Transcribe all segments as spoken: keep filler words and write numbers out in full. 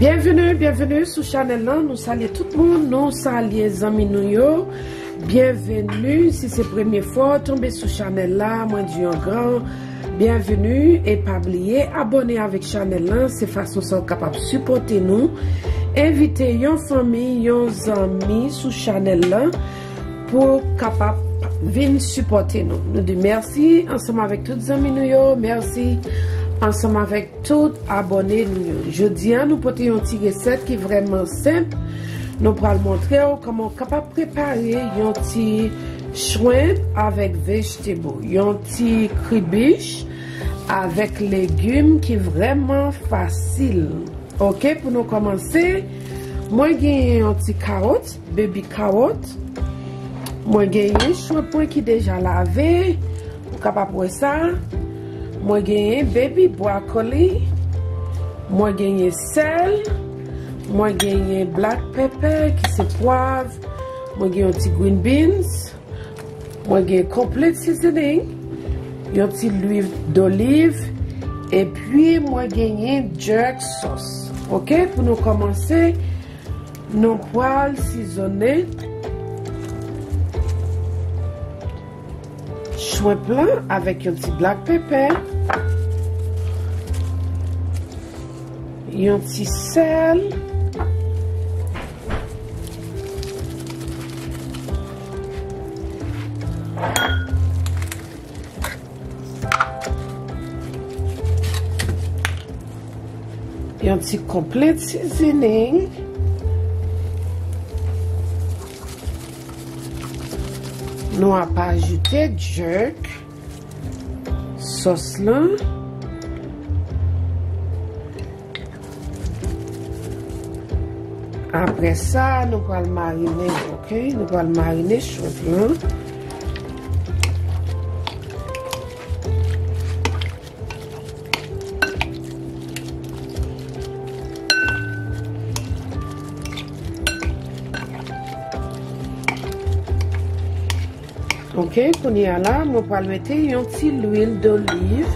Byenveni, byenveni sou chanèl lan. Nou salye tout moun, nou salye zanmi nou yo. Byenveni, si se premye fwa w tonbe sou chanèl la, mwen di yon gran byenveni e pa bliye abòne avèk chanèl lan, se fason sa w kapab sipòte nou. Envite yon fanmi, yon zanmi sou chanèl lan pou kapab vin sipòte nou. Nou di mèsi ansanm avèk tout zanmi nou yo, mèsi ansanm avèk tout abòne nou yo. Jodi a, nou pote yon ti resèt ki vrèman senp. Nou pral montre w kòman w kapab prepare yon ti shrimp avèk vegetable, yon ti kribich avèk legim ki vrèman fasil. Oke, pou nou kòmanse, mwen genyen yon ti kawòt, baby kawòt. Mwen genyen shrimp mwen ki deja lave, ou kapab wè sa. Mwen genyen baby broccoli. Mwen genyen sèl. Mwen genyen black pepper ki se pwav. Mwen gen yon ti green beans. Mwen gen complete seasoning, yon ti lwil doliv, epi mwen genyen jerk sauce. Oke, pou nou kòmanse, nou pral sizonnen shrimp lan avèk yon ti black pepper, yon ti sèl, yon ti complete seasoning. Nou ap ajoute jerk sauce lan. Apre sa, nou pral marine, oke? Nou pral marine shrimp lan. Oke, kounye a la, mwen pral mete yon ti lwil doliv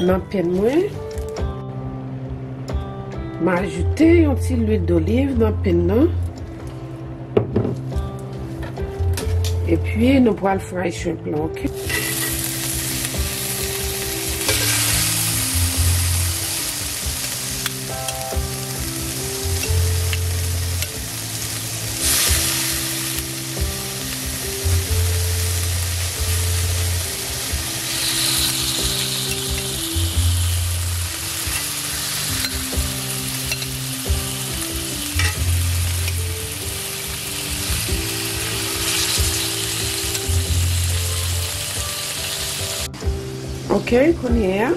nan pen mwen. M ajoute yon ti lwil doliv nan pen nan. Epi, nou pral fry shrimp lan, oke? Oke, kounye a,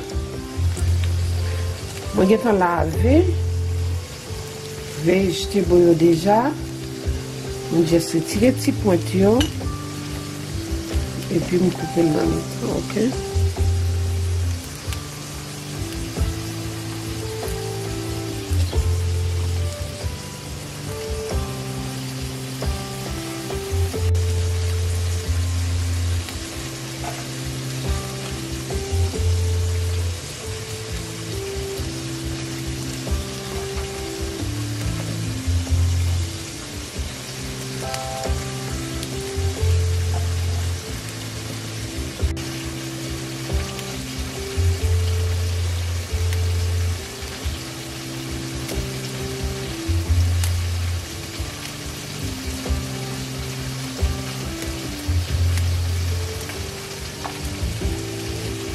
mwen gentan lave vegetable yo deja. Mwen just retire ti pwent yo. Epi m koupe l nan mitan, oke?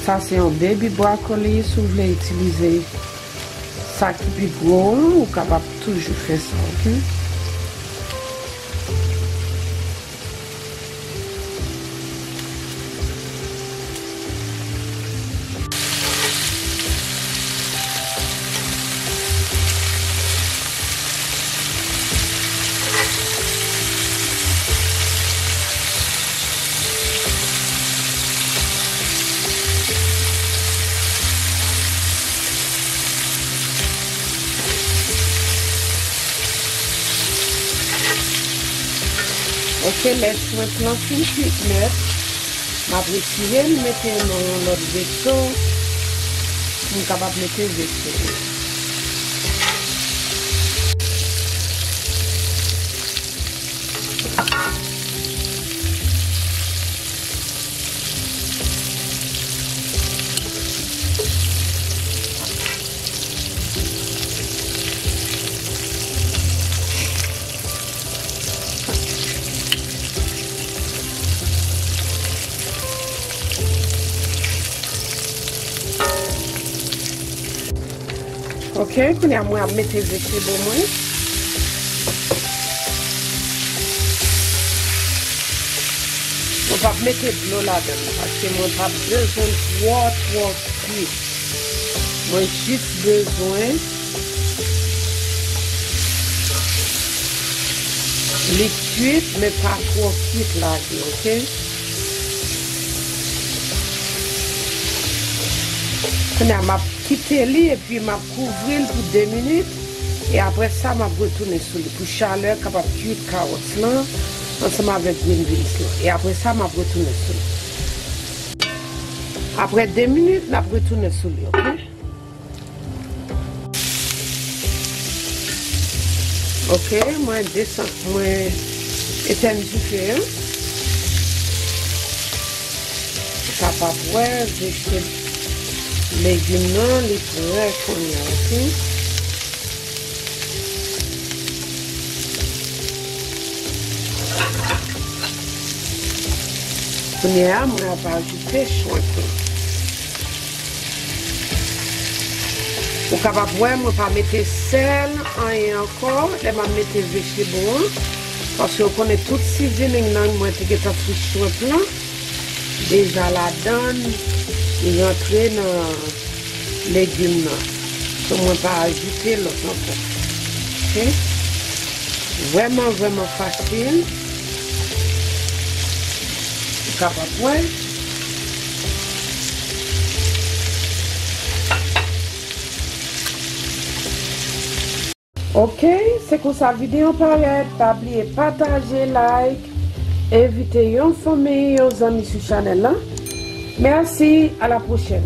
Sa se yon baby broccoli, si w vle itilize sa ki pi gwo an, ou kapab toujou fè sa, oke? Oke, lè shrimp lan fin kwit nèt, m ap retire l, mete l nan yon lòt veso, pou m kapab mete veso yo. Ok, kounye a mwen ap mete vegetable mwen. Mwen p ap mete dlo ladan l, paske mwen p ap bezwen l twò, twò kwit. Mwen jis bezwen li kwit, men pa twò kwit lage, ok? Kounye a, m ap kite li epi m ap kouvri l pou de minit. E apre sa, m ap retounen sou li pou chalè kapab kwit kawòt lan ansanm avèk green beans lan. E apre sa, m ap retounen sou li. Apre de minit, n ap retounen sou li, ok? Ok, mwen desann, mwen etèn dife an. Ou kapab wè, veje legim nan, li prè kounye a, ok? Kounye a, mwen ap ajoute shrimp lan. Ou kapab wè, mwen pa mete sèl, anyen ankò, lè m ap mete vegetable an, paske w konnen tout seasoning nan mwen te gentan sou shrimp lan, deja ladan l, li rantre nan legim nan. So, mwen pa ajoute lòt ankò. Ok? Vrèman, vrèman fasil. Ou kapab wè. Ok, se konsa videyo parèt. Pa bliye pataje, like, envite yon fanmi, yon zanmi sou chanèl lan. Mèsi, a la pwochèn.